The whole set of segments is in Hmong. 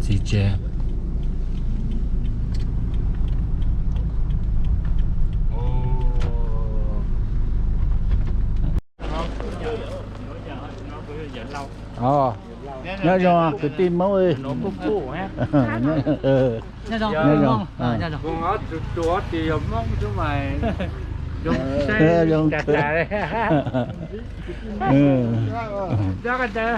Txiv tsev. Nyob zoo kwv tij Hmoob. Nyob zoo.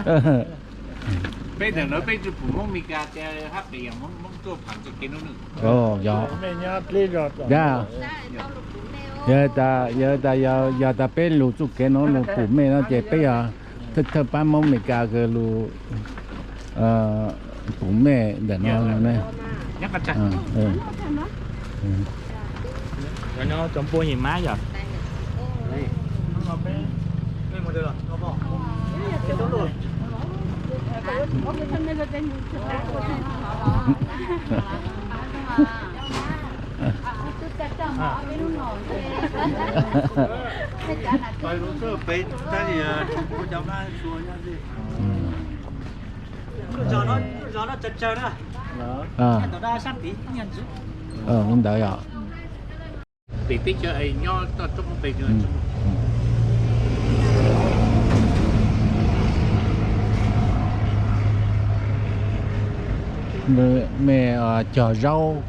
Peb ntawm no peb tsis pum Hmoob Mes Kas tias hab pem yog Hmoob tuaj phav txoj kev no. Yog, yog tas, yog tas peb lug txuj kev no lug pum mej no ces peb yog thawj pab Hmoob Mes Kas kws lug pum mej ntawm no ne. Ntawd yog mej cog zaub,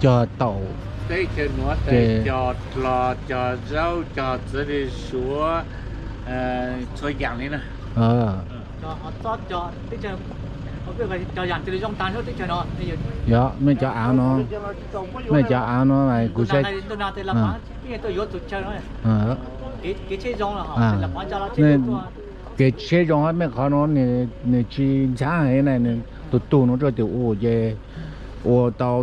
cog taum, teb chaws nuav tes cog dlog, cog zaub, cog txiv li suav, txhua yaam li na. Yog, mej cov av no, mej cov av no kuv saib. Kev tsheb zoo hab mej qhov no, nws tsis ntxhab heev na, tus tug no rua tim ua ces ua tau,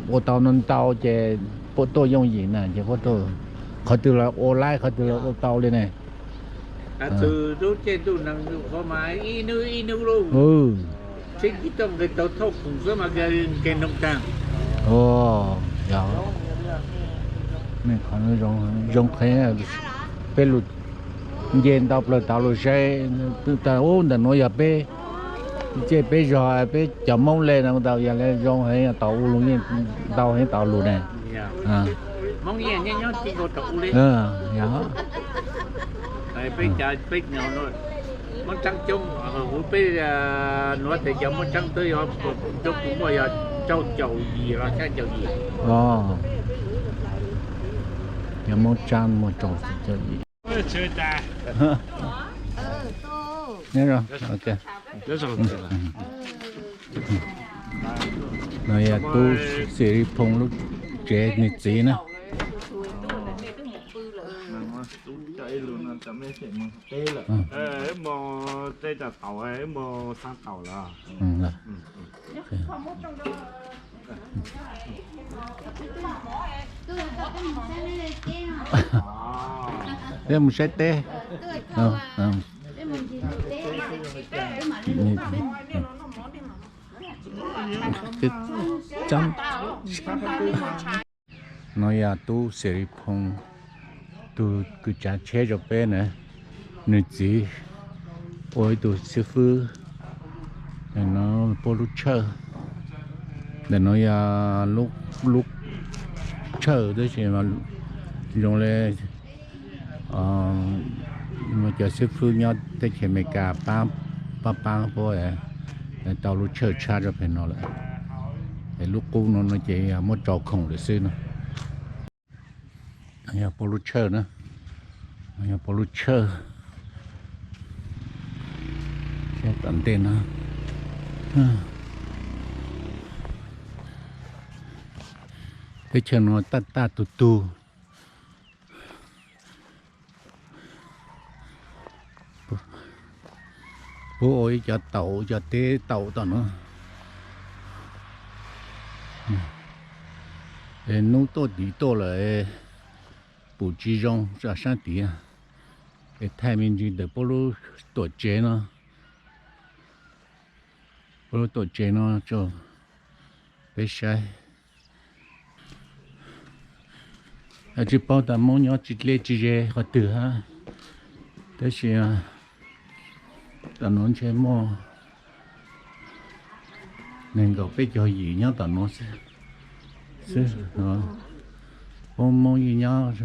ua tau ntau ces puab tuaj yooj yim na, ces qhov twg los ua laib, qhov twg los ua tau li ne. Mej qhov zoo heev, peb lug nce ntau plaws tau lug saib, ub, ntawm nuav yog peb, ces peb zog peb cov Moob le no tau yog le zoo heev, tau ua lug yeej ntau heev tau lug ne. Peb cov, peb cov Moob Tsaab coob, huv peb nuav tes cov Moob Tsaab twb yog, cov kuv muaj yog rau caum yim los xyaa caum yim. Cov Moob Tsaab muaj rau caum yim. No yog tub Xim Li Phoo lub tsev nws txiv na. Peb mus saib teb. No yog tub Xim Li Phoo, tug kws tsav tsheb rau peb na, nws txiv ua ib tug xib fwb. No puab lub tshawj, ntawm no yog lub tshawj tab sis zoo le cov xib fwb nyob teb chaws Amelikas pab, pab puab tau lub tshawj tshab rau pem no lawm. Es lub qub no no ces yog muab tso khoom lawm xwb no. Yog puab lub tshawj na, yog puab lub tshawj. Tom ntej no, teb chaws no taj taj tug tug. Puab ua ib cov taum, cov teb taum tom no. Es nub tuaj tiv tuaj lawm, pum tsis zoo, saab tid. Es thaij me ntsis ntawm puab lub tuam tsev no, puab lub tuam tsev no rau peb saib. Tsis paub tas Moob nyob tsis dleb tsis ze qhov twg hab, tab sis tom no ntshe muaj Nees nkaum peb caug yim nyob tom nuav xwb, xwb. Peb Moob yeej nyob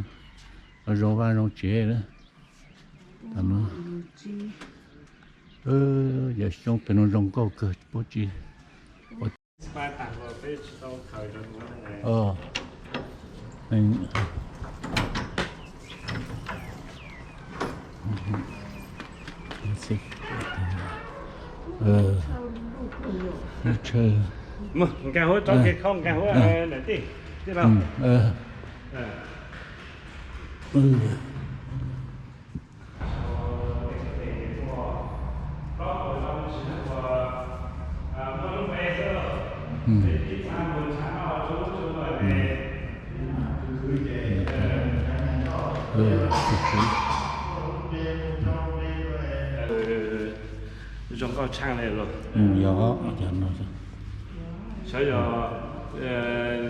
zoo vaj zoo tsev lawm tom nuav. Yog xyoob pem nuav zoo nkauj kawg puab tsi. Zoo nkauj tshaj li los. Yog, sawv yog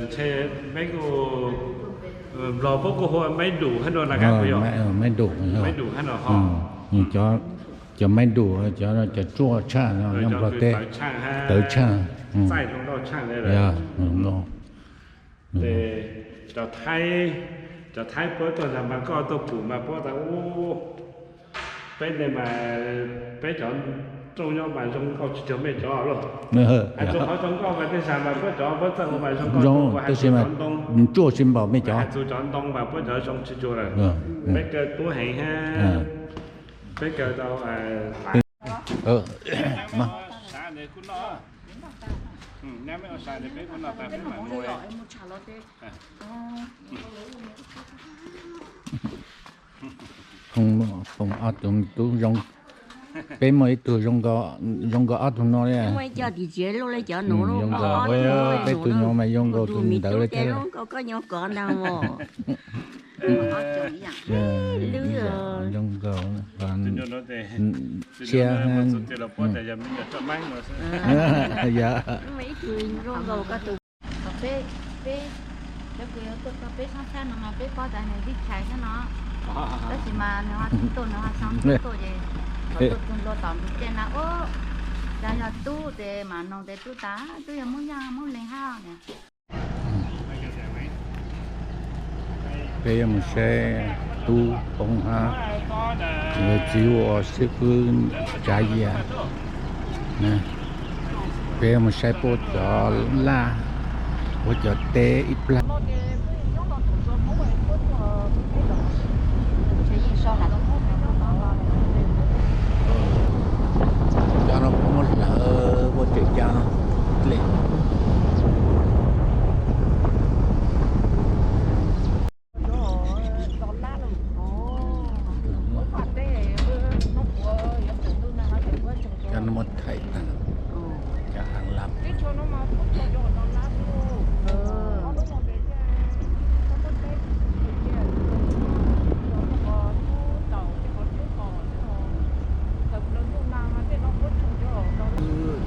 ntshe peb kuj, Nplog puab kuj hu maib dum hab no na, maib dum, maib dum hab no ho. Cov maib dum, cov tsuaj tshaj no nyob Nplog teb, tawv tshaj, txaij zoo nkauj tshaj li. Cov Thaib, cov Thaib puab tuaj nrug mas koj tuaj pum mas puab tas ub, peb ne mas peb cov rooj nyob mas zoo nkauj tsis cuag mej cov lauj. Hais txug qhov zoo nkauj mas tej zag mas puab cov puab txawj ua mas zoo nkauj, tab sis mas tsuaj tsis npaum mej cov. Hais txug cov ntoo mas puab cov zoo tsis cuag lawm. Peb kaw tub heev hab, peb kaw tau. Foom ob tug tub zoo, peb muaj ib tug zoo nkauj ob tug no li. Muaj ib co tim tsev lub li cov nuav, peb tug no mas zoo nkauj tus ntawd li thiab. Zoo nkauj koj nyob kov ntag os. Zoo nkauj, tshiab. Peb, peb, cov kws tuaj txog peb sab txhab no mas peb paub tas nws tib chais xwb no, tab sis mas nws ho tsis tuaj, nws ho xyoo tsis tuaj ces thaum tuaj txug ntua tom ntug dlej na, ub, yog tub ces mas noog tes tub tas tub yog Moob Yaj Moob Leeg hab. Peb yuav mus saib tub poob hab, yog txiv ua xib fwb tsav yias. Peb yuav mus saib puab cov laj, puab cov teb ib plag. Cov no puab muab hlawv ua tseem caj no dlej. Cov no muab thaij tag, cov haav lab.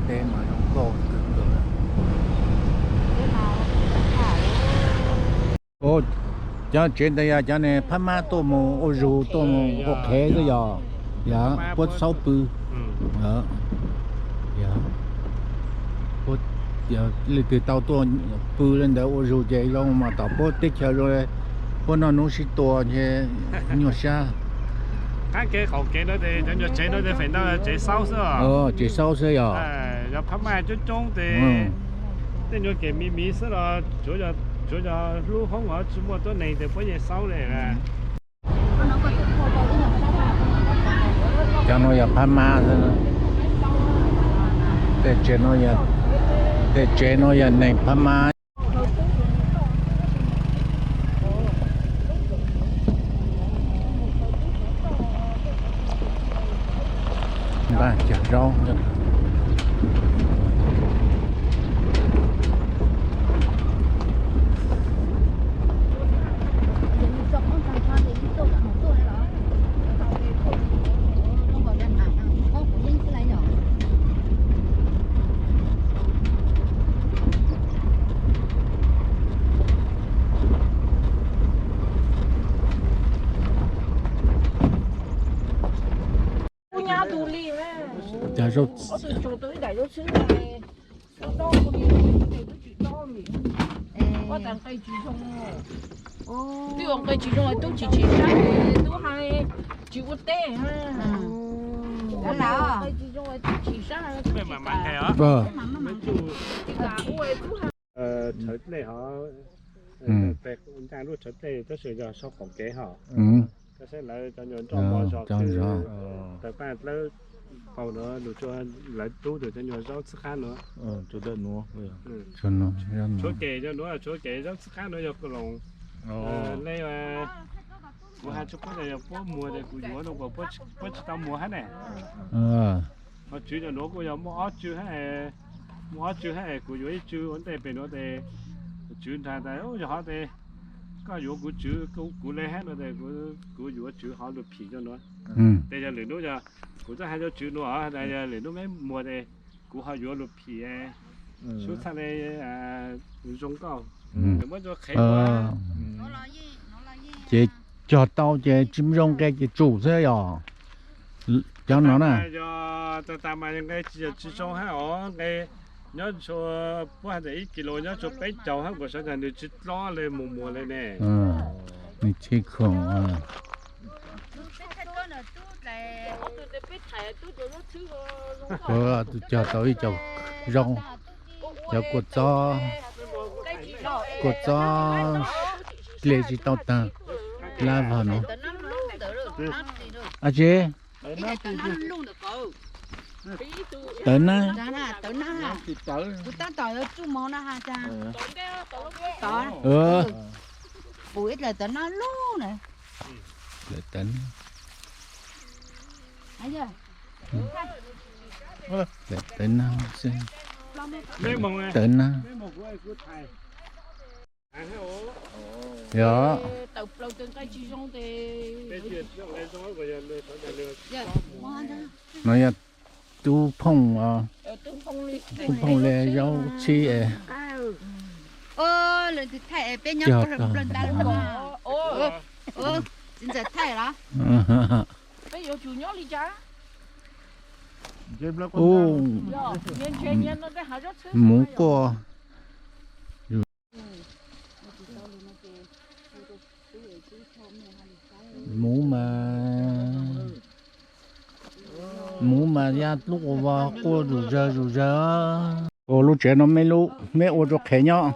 Teb mas zoo nkauj kawg nkaus. Cov tsev ntawd yog cov niag Phab Mab tuaj mus ua zug tuaj mus ua qhev xwb yog, yog puab xaub pw. Leej twg tau tuaj pw li ntawd ua zug ces zoo mas tom puab teb chaws zoo, puab noj nub sib tua ntshe nyuaj sab. Qaab kev qaum kev no ces cov nyuag tsev no ces feem ntau tsev xaub xwb os. Tsev xaub xwb yog. Yog Phab Mab coob coob ces tej nyuag kev miv miv xwb los tsuav yog hlub hoob os, tsis muaj tuab neeg ces puab yeej xaub li. Cov no yog Phab Mab xwb. Tej tsev no, tej tsev no yog neeg Phab Mab. Npaj cog zaub. Cog zaub, Twb ua nqe tsis zoo, twb tsis tsim sab, twb hais tsis ua teb. Nqe tsis zoo, twb tsis tsim sab. Tsis kam ua, tsis kam ua. Tshawv dlej hov, pem ncaj lub tshawv dlej tab sis yog sau qaum kev hov. Koj saib lawv cov nyuag nroj mos zos, tawg paj dlawb paug no, lawv tub tus cov nyuag zaub txhwb qab no. Tshuav kev, tshuav kev zaub txhwb qab no yog kuv loos. Le kuv hais tsis paub tias yog puab muag tias kuv yuav no, puab tsis tau muag hab ne. Ho tswv cov nuav kuj yog muaj ob tswv hab, muaj ob tswv hab, kuv yuav ib tswv ua ntej pem nuav tes tswv nrag tas yog hov tes koj yuav kuv tswv kuv le hab no tes kuv yuav tswv hov lug phim cov nuav. Tes yog lwm nub yog kuv txawj hais cov tswv nuav, yog lwm nub meb muag tes kuv ho yuav lug phim sub txhaj le zoo nkauj. Muab rua qhev ua. Ces cog tau ces tsis zoo nqe ces tsum xwb yog. Cov no na, yog tag tas mas nqe tsis zoo hab os, nqe nyob tsua puab hais tias ib kis lus nyob tsua peb caug hab, kuv xav tias nws tsis dlob le mus muag le ne. Nws tsis khoom. Tus cog tau ib co zoo, cov kua txob, kua txob hle tsis tau tag, lab vag no. Ab tsi, tawv nab. Kuv tab tom tsuj mov no has tas, tod, pum ib dlaim tawv nab lug na. Tawv nab xwb, tawv nab. Yog. No yog tub phooj, tub phooj le zaub txhib es. Ub, muv quaj. Muv mas, muv mas yaj dlub ua vog quaj zuj zawg zuj zawg. Ua lub tsev no meb ua rau qhev nyob.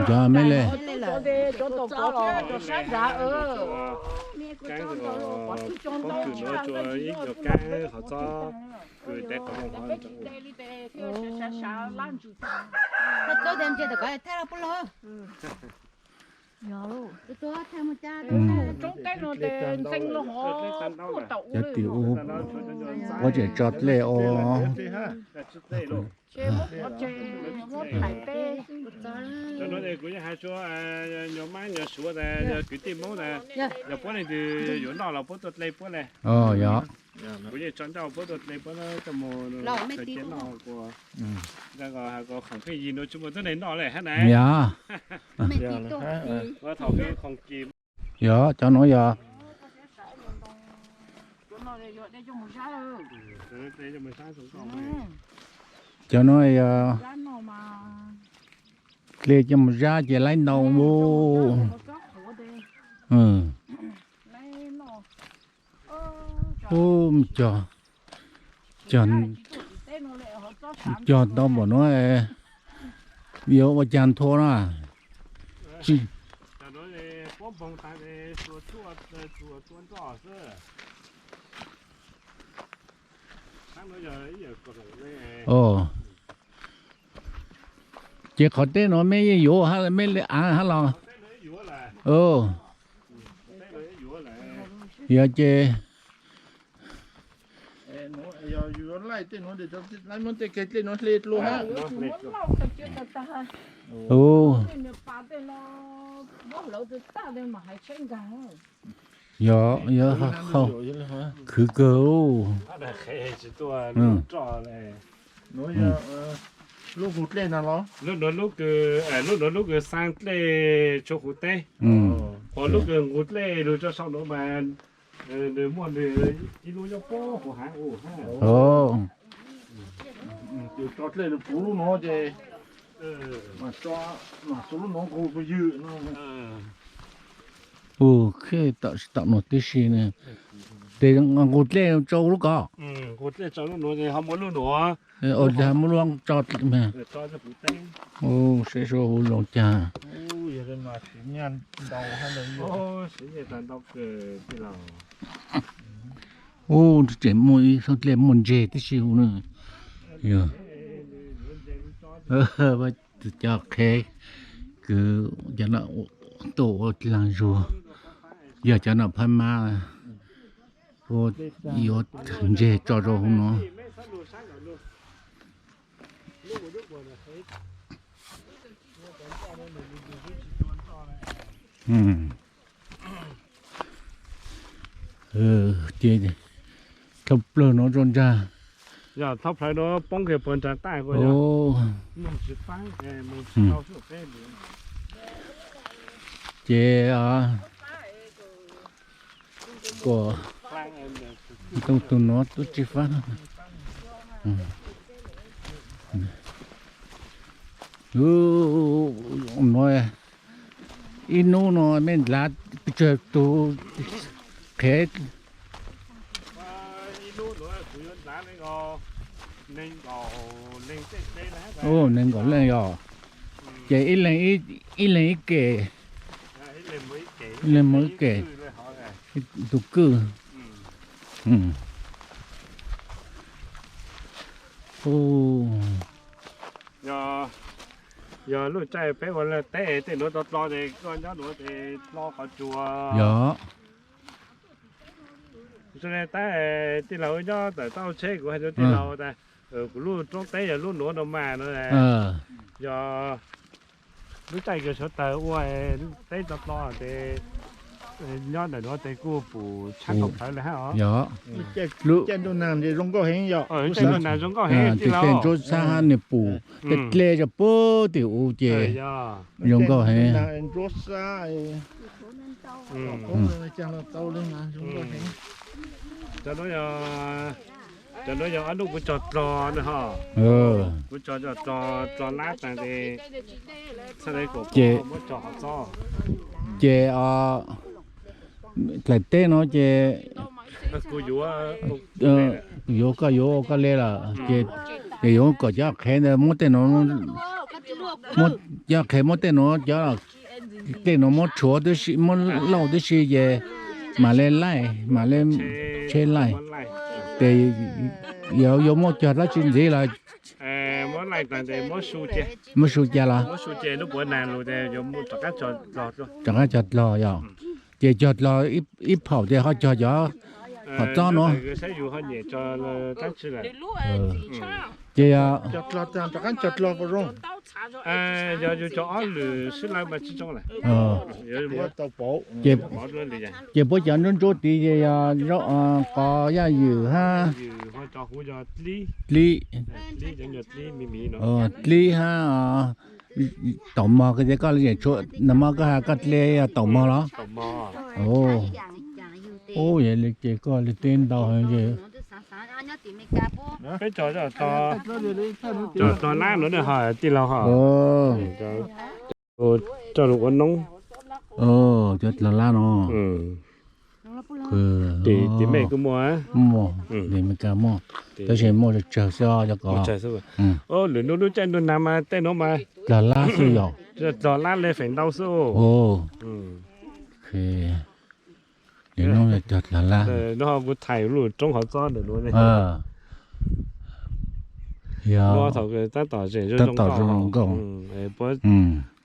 Cov meb le. Kab, ib nyuag kab qhov txob kws teb qhov muag hov. Cov tim ub, puab tseem tso dlej os. Kuv yeej hais tsuag nyuag mab nyuag suav tas yog kwv tij Hmoob tas, yog puab leej twg yuav noj los puab tuaj dle puab le. Kuv yeej tso ncauj puab tuaj dle puab coj mus khaws cia noj kuas, nqa nqos has kuas khoom pheej yig nuav tsis muaj tuab neeg noj le hab na. Yog, cov nuav yog, cov nuav yog dle coj mus zab ces laib ntau. Ub, cog, cog ntau npaum nuav, yuav ua cas nthua na. Ces qhov teb nuav meb yeej yuav hab, meb le av hab los? Yog ces, yog, yog khwv kawg. Lub nqus dlej no los? Lub nuav lub kws, lub nuav lub kws xaa dlej tsua qub teb. Ho lub kws nqus dlej lug rua sau nuav mas nws muaj nws ib lub nyob puag hauv haav u hab. Tso dlej nws puv lub nuav ces mam tso, mam tso lub nuav nqus puas ywg no. Ua, khej tam sim tam nuav tib si ne. Tes nqus dlej tso lub ko. Nqus dlej tso lub nuav, ho muaj lub nuav, ho muaj lub tso. Ua, saib sua huv zoo caag. Ua, tseem muaj ib txhab dlej muaj ntseg tib si huv na. Yog cov qhev kws cov no tuaj ua dlaag zug, yog cov no phab mab, ua, yuav ntseg tso rau huv no. Ces thauj plawg no rau nraag. Yog thauj plawg no poob kiag puag nraag taj. Ces kom tus no tub tsi faab. Nuav ib nub no mej ntav pes tsawg tug qhev? Ib nub nuav kuv yuav ntav nees nkaum leej yog. Ces ib leeg ib kem, ib leeg muaj ib kem, tus kwj. Yog lub caij peb ua teb tej nuav tau dlo ces koj nyob nuav ces dlo qhov tsua. Yog. Zoo li tab tij laug nyob tawm tau tsheb kuv hais rau tij laug tas kuv lub roob teb yog lub nuav no mas no. Yog lub caij kws sawv daws ua teb tau dlo ces nyob ntawm nuav ces kuj pum tshab tau plawv li hab os. Yog. Caij ntuj nag zoo nkauj heev yog. Caij ntuj nag zoo nkauj heev tij laug. Ntsuab xab hab nws pum tej dlej rau puag tim u ces zoo nkauj heev. Ntsuab xab. Cov nuav yog ob nub kuv cog dlo na ho. Kuv cog dlo, dlo lab taag tes txhaj le kom muab cog qhov txob. Ces dlaim teb no ces yuav, koj yuav ua koj le lawm ces, ces yuav kom cov qhev ntawd muab tej nuav, cov qhev muab tej nuav, cov dlej nuav muab tshuav tib si, muab lauj tib si ces mam le laij, mam le tsheb laij. Ces yuav, yuav muab cog dlaab tsi ntxiv los? Muab su cia los? Rov qab cog dlog yog? Ces cog dlog ib phaum ces ho cog cov qhov txob nuav. Ces yog yus cog ob lwm sib law mas tsis zoo lawm. Ces puab cov ntsuab ntsuab tid ces yog qos, yaj ywm hab dlib, dlib hab taum mog. Koj tias koj, nag hmo koj has koj dle yog taum mog los? Ub, yog li ces koj li teb ntau heev ces. Peb cog, cog dlog lab no na ho tij laug ho. Coj lug ua noob. Cov dlog lab no. Tim mej kuj muaj. Muaj, tim Amelikas muaj. Tab sis muaj tsawg tsawg xwb cov ko. Lwm nub lub caij ntuj nag mas tej nuav mas dlog lab xwb yog. Dlog lab le feem ntau xwb. Lwm nub cog dlog lab. Nub kuv thaij lub roob hov txob ntawm nuav. Yog, thaum tab tom zoo zoo nkauj.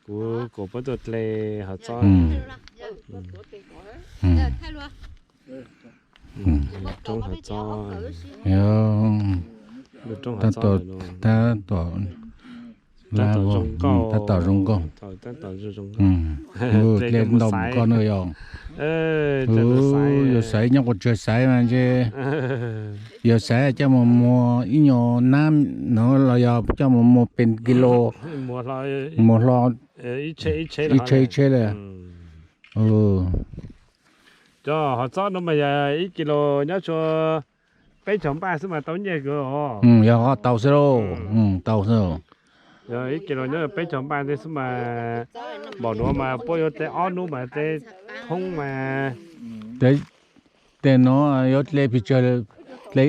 Kuv kom puab tuaj dle hov txob. Roob hov txob. Yog, tab tom Tab tom zoo nkauj. Tab tom zoo nkauj. Hle ntau mus koj no yog. Yus xaiv nyob quas tsawg xaiv mas ntshe yus xaiv coj mus muag ib nyuag nab no los yog coj mus muag pes kis lus, muag hlo ib tsheb ib tsheb li. Cov hov txob no mas yog ib kis lus nyob tsua peb caug npaj xwb mas tau nyiaj kawg os. Yog tau xwb lauj, tau xwb. Yog ib kis lus nyob peb caug npaj ntej xwb mas npaum nuav mas puab yuav dle ob hnub mas dle thoob mas. Tej no yuav dle pes tsawg, dle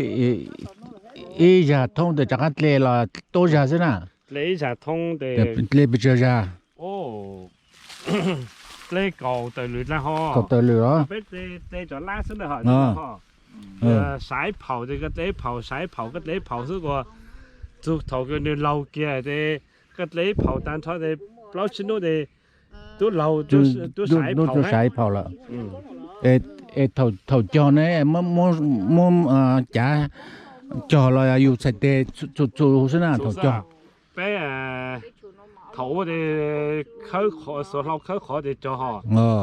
ib zag thoob tes rov qab dle los tuab zag xwb na? Dle ib zag thoob tes dle pes tsawg zag? Dle kaum tawm lwm dlaag ho. Kaum tawm lwm los? Peb dle cov lab xwb na ho. Saiv phaum tes koj dle phaum, saiv phaum koj dle phaum xwb, txug thaum kws nwg laug kiag tes koj dle phaum taag nrho tes plaub tsib nub tes tub laug tub saiv phaum lawm. Es thaum cog ne muab cav cog los yus txhais tes txhua txhua xwb na thaum cog? Peb thaum ua tes khawb qhov, xuas hlau khawb qhov tes cog ho.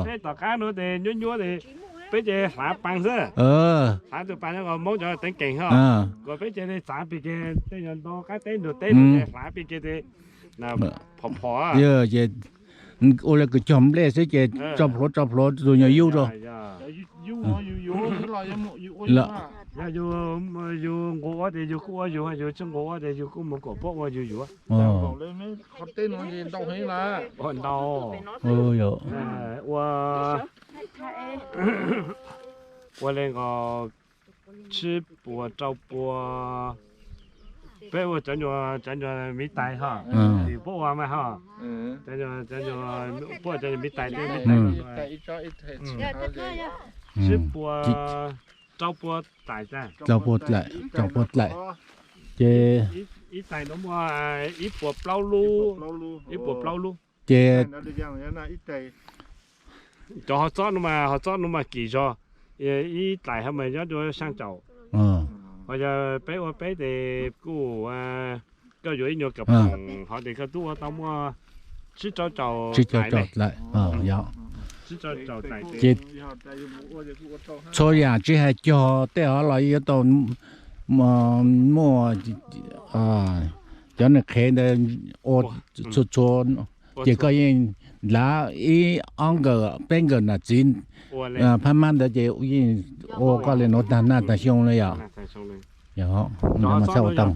Peb tom qab nuav tes nyuab nyuab tes peb ces hlav paa xwb. Hlav tus paa nyob Moob cov teev kees ho. Kuas peb ces txav pig ke, tej nyuag nto qab teb ntug teb tes hlav pig ke tes phom phom. Ua le kws cog nplej xwb ces tso plhuav tso plhuav tus nyuag yub rau. Yog yus nqus ua tes yus kuj ua yus, yus tsi nqus ua tes yus kuj mus kom puab ua yus yuav. Ua ntau. Ua ua le nkaus tsib puas rau puas. Peb ua cov nyuag miv tais ho. Tim puab ua mas ho. Puab ua cov nyuag miv tais, miv tais tsib puas rau puas tais. Rau puas tais, rau puas tais. Ces ib tais no muaj ib puas plaub lub, ib puas plaub lub. Ces cov hov txob no mas, hov txob no mas kim zog, ib tais ho mas nyob rua saab caum. Ho yog peb ua peb tes kuj, koj yuav ib nyuag kas poom hov tes koj tub ua tau muaj tsib rau caum tais. Ces txhua yam tsis hais cog tej hov los yuav tau muaj cov nws qhev ntawd ua txhua txhua, ces koj yeej ntav ib ob nkawm peb nkawm nam txiv phab mab ntawd ces yeej ua koj li nuav tag naj tag xyoo li yom. Yog, mas txhob ua tau.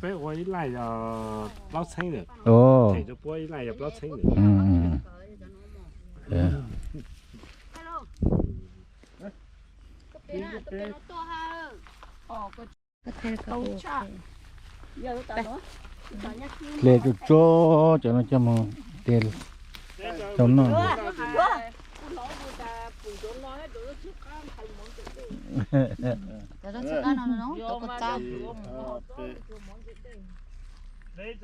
Hle tsuag tsuag cov no coj mus hle tau noj. Peb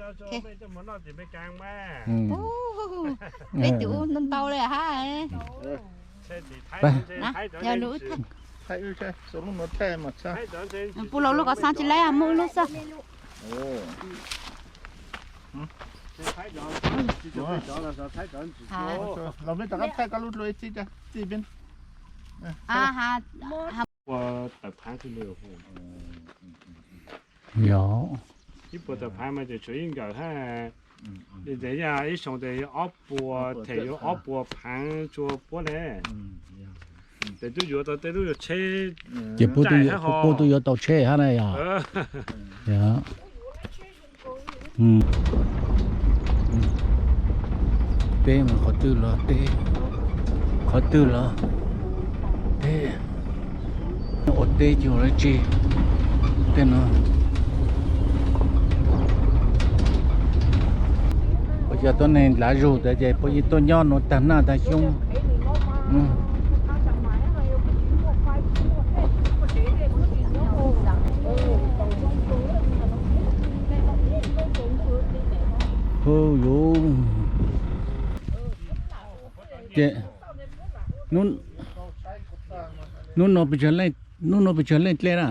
tus ub ntau ntau li hab. Yog lub, pub laus lub qhov xaab tsi lab, muaj ib lub xwb. Yog, ib puas tawm phaav mas tseem tshuav ib nkawm hab. Ib xyoo tes ob puas, them yuav ob puas phaav tsua puab le. Tes twb yuav tau tej lub tsheb, ces puab twb yuav tau tsheb hab na yog. Teb mas qhov twg los teb, qhov twg los teb, ua teb ces ua dab tsi tej no. Ua cas tuab neeg lav zug ntawd ces puab yeej tuaj nyob nuav tag naj tag xyoo. Hu yus, ces hnub no pes tsawg leej dlej na?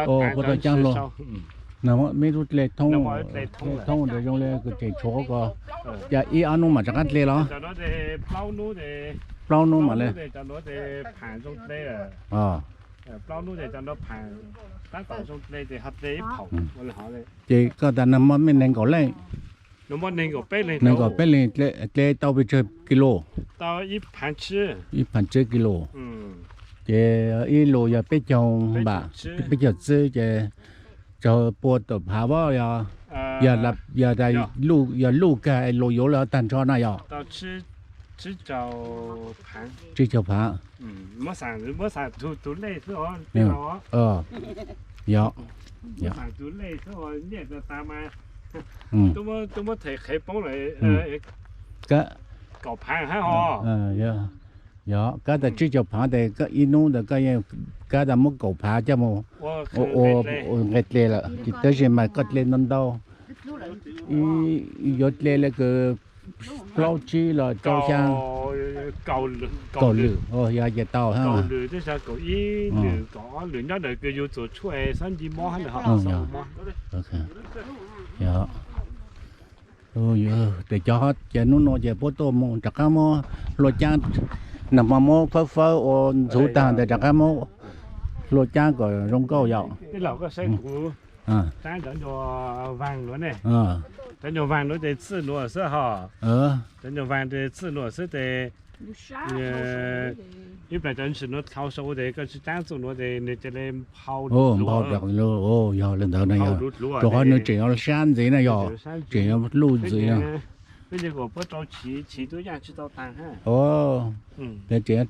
Puab tuaj caab hlua. Meb lub dle thoob, thoob ntawd zoo li kuv tseem tshuav ko, cas ib ob hnub mam rov qab dle los? Plaub hnub mam li. Ces koj tas nag hmo mej nees nkaum leej, nees nkaum peb leej, dle tau pes tsawg kis lus? Ib phav tsib kis lus. Ces ib lus yog peb caug npam, peb caug txwb ces txog pua tawm phav as, yog luj kag lus yuav los tag nrho na yog? Tsib caug phav. Yog, yog, kab tas tsib caug phav tes ib hnub ntawd koj yeej kab tas muab kaum phav coj mus ua nqe dle lawm, tab sis mas koj dle ntau ntau, yuav dle li kws plaub tsib los rau xya, kaum lwm yog ces tau. Tes cov ces hnub no ces puab tuaj mus rov qab muab hlua caab, nag hmo muab fawb fawb ua ntxhuv tag ntawd rov qab muab hlua caab kom zoo nkauj yom. Cov nyuag vaag nuav tes txwj nuav xwb hos. Cov nyuag vaag tes txwj nuav xwb tes ib plag cov ntsis nuav thau sau ua tes koj tsi caab txuj nuav tes nwg ca le nphau, nphau, yog le ntawd na yog, rua qhov nwg tseem yuav sab ntxiv na yog, tseem yuav luj ntxiv na. Puab tseem yuav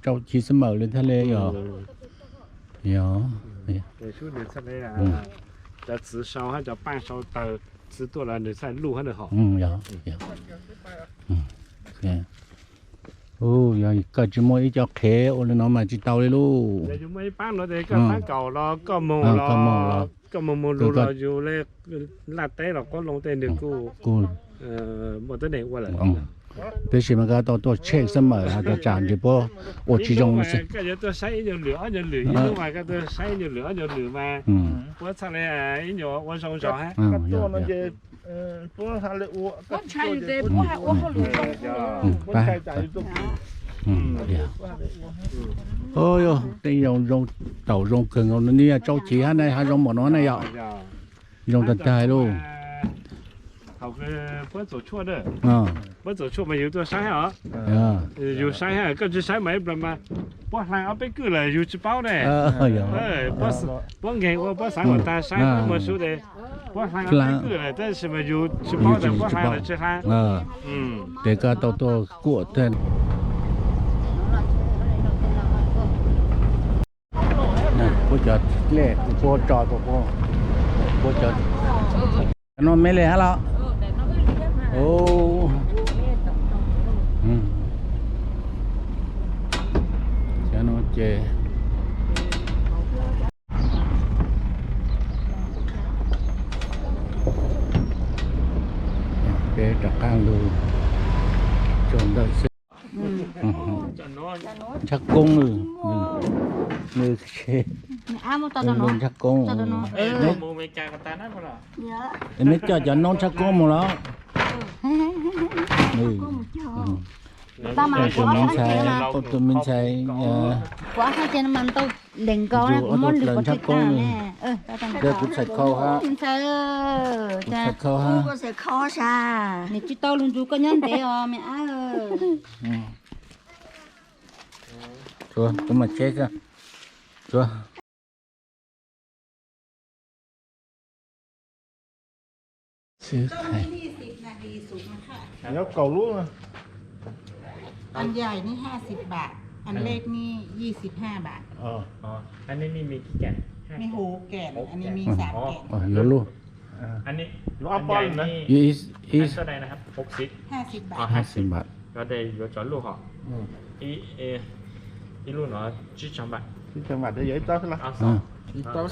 rau chiv xab mawm le thaj le yog, yog, cov txwv sau hab cov paaj sau tawg txwv tuaj los nwg txhaj luj hab nwg hos. Yog koj tsi muaj ib co qhev ua le no mas tsi tau le lauj. Yog yus muaj ib paab nuav tes koj paab kaum los koj moog los, koj moog moog lug los yus le laj teb los quab loo tej nwg kuj muaj tuab neeg ua lawm. Tab sis mas koj tau tuaj check xab mawm has tas tsam ntshe puab ua tsi zoo. Koj yuav tuaj saib ib nyuag lwm ob nyuag lwm, ib hnub mas koj tuaj saib ib nyuag lwm ob nyuag lwm mas puab txhaj le ib nyuag ua zoo zog hab. Tej zoo zoo, taum zoo kawg nkaus no, nws yog tsau chiv hab na, hab zoo npaum no na yom. Zoo tag tag lauj. Puab txuam tshuaj mas yus tuaj saib os. Yus saib hab, koj tsi saib mas ib plag mas puab hlaa ob peb kwj lawm yus tsi paub ne. Puab nkeeg ua puab xaav kom tag saib puab muaj sub tes puab hlaa ob peb kwj lawm tab sis mas yus tsi paub tas puab hlaa los tsi hlaa. Tes koj tau tuaj kuaj tag. Puab cov dlej, puab tso, puab cov no me le hab los? Cov no ces peb rov qaab lug tso ntawm xwb. Ntshab koob, nws ntshab koob. Neb coj cov noob ntshab koob mus los? Tus me ntxhais, tus me ntxhais, kuv ob sab ces mas ntau lees nkaus na, kuv muab lwm pov tseg tag ne. Kuv txhais khau hab. Txhais khau hab. Nws tsis tau lug nrug koj nyob ntev os me ab. Kuv mam tsheb xwb. Xwb hais. Nyob kaum lub. Anh dài ní hai mươi baht, anh lết ní hai mươi hai baht. Anh ấy mới, mới hố kẹt, anh ấy mới sạc kẹt. Yuav luj. Anh ấy, anh dài ní, anh số đây này hả? Hốc xít. Hai mươi baht. Hai mươi baht. Cái đây yuav tsum luj hả? Ib, ib lub no tsib caug baht. Tsib caug baht, yuav ib plaub xwb los? Ib plaub.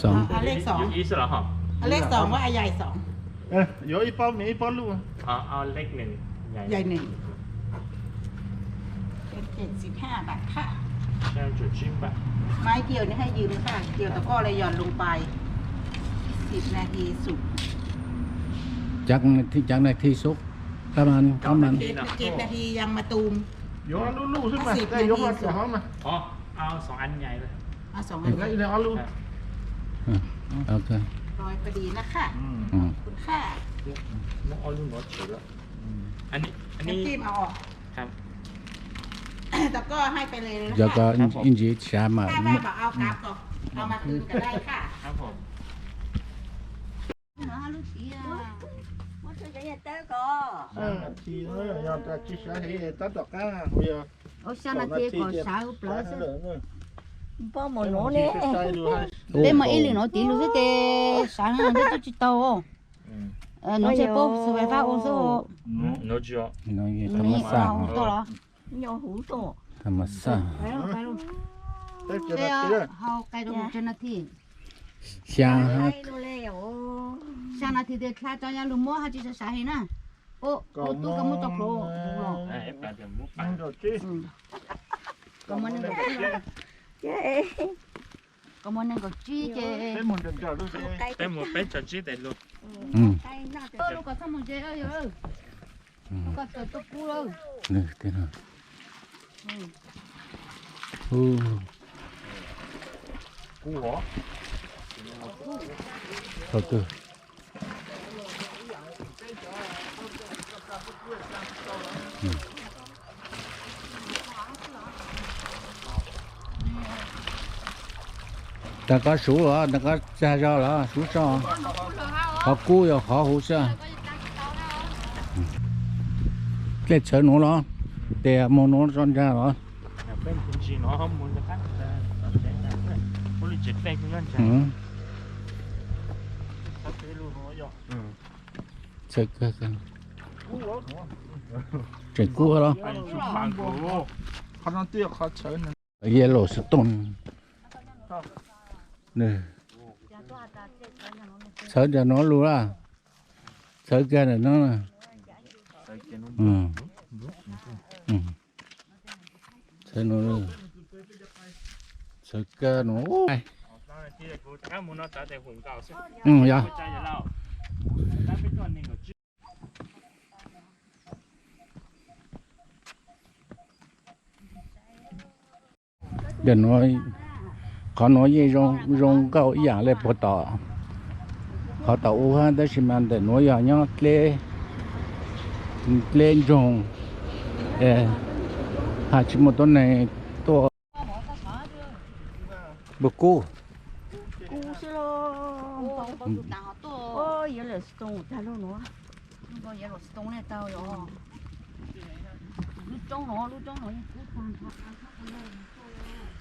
Ib xwb los hả? Lết sòng với anh dài sòng. Yuav ib plaub, ib plaub luj. Lết nws. Dài nws. Bảy mươi hai baht hả? Sáu mươi chín baht. Máy chiều nó hay dừng hả? Chiều tao coi là dọn lùng bài. Xịt này thì sụp. Cov này thi xúc. Các bạn, các bạn. Kem na thi yang ma tum. Yuav lub lub xwb mas, yuav ho cov hov mas. Ov, ao soo an nyai. Ao soo an nyai. Roi pw di na kha. Khun kha. Muab ob lub no tshwm lawm. An nyai. Kem ma os. Tau koj hais pem le. Yog koj ib ntsis sav mas. Kha mas ao kav kom, ao mas khwv kom dai kha. Ua xya nas this kom sawv plawv xwb. Npoj mus nuv ne. Peb mas ib lwm nuv tiv lus xwb ces sawv no twb tsis tau. Nuv ntshe pab xwb fab ua xwb. Tuaj los? Nyo huv tuaj. Thas mas xaj. Hau qai rau mus tsev nas this. Xya, xya nas this tias dlha tso ya lus muab hab tsis sawv sawv heev na. Ua tub koj muab tso plhuav los. Koj muab nees nkaum tsib los. Koj muab nees nkaum tsib ces peb mus peb tso tsib tes lus. Lub kom txhob mus ze yog. Koj tawm tuaj kub lawm. Kub os. Thaum twg Rau koj suv los, rau koj txag zog los suv so. Qhov kub yog qhov huv xwb. Dlej tshawv nuav los, tes moog nuav tso ntsa los. Txawv kawg, tseem kub los. Yellowstone. Txhawv ntawm nuav lug lawm. Txhawv kag ntawm no. Txhawv nuav, txhawv kag nuav. Yog. Qhov nuav yeej zoo nkauj ib yaam le puag tom qhov tom ub hab, tab sis mas ntawm nuav yog nyob dleb ntsoog, hab tsis muaj tuab neeg tuaj. Npawg kub.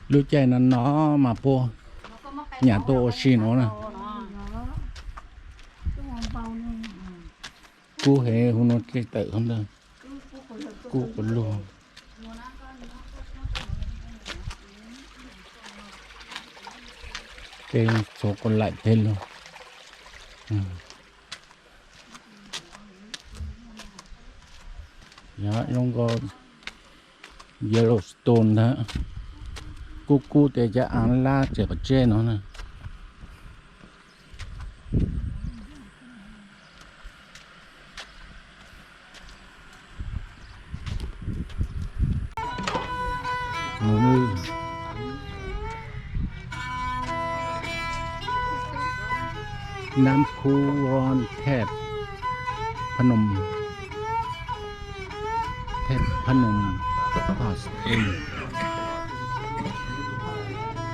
Lub caij no no mas puab nyam tuaj ua si nuav na. Kub heev, huv nuav dlej tawm ntag. Kub quas lug. Tej txhuv quas laim tej lug. Zoo nkaus Yellowstone ntag. Kub kub tes cov aav lab tseem qhov tseb no na. Nam Phu Ron Thep Pha Nom, Thep Pha Nom Hot Spring.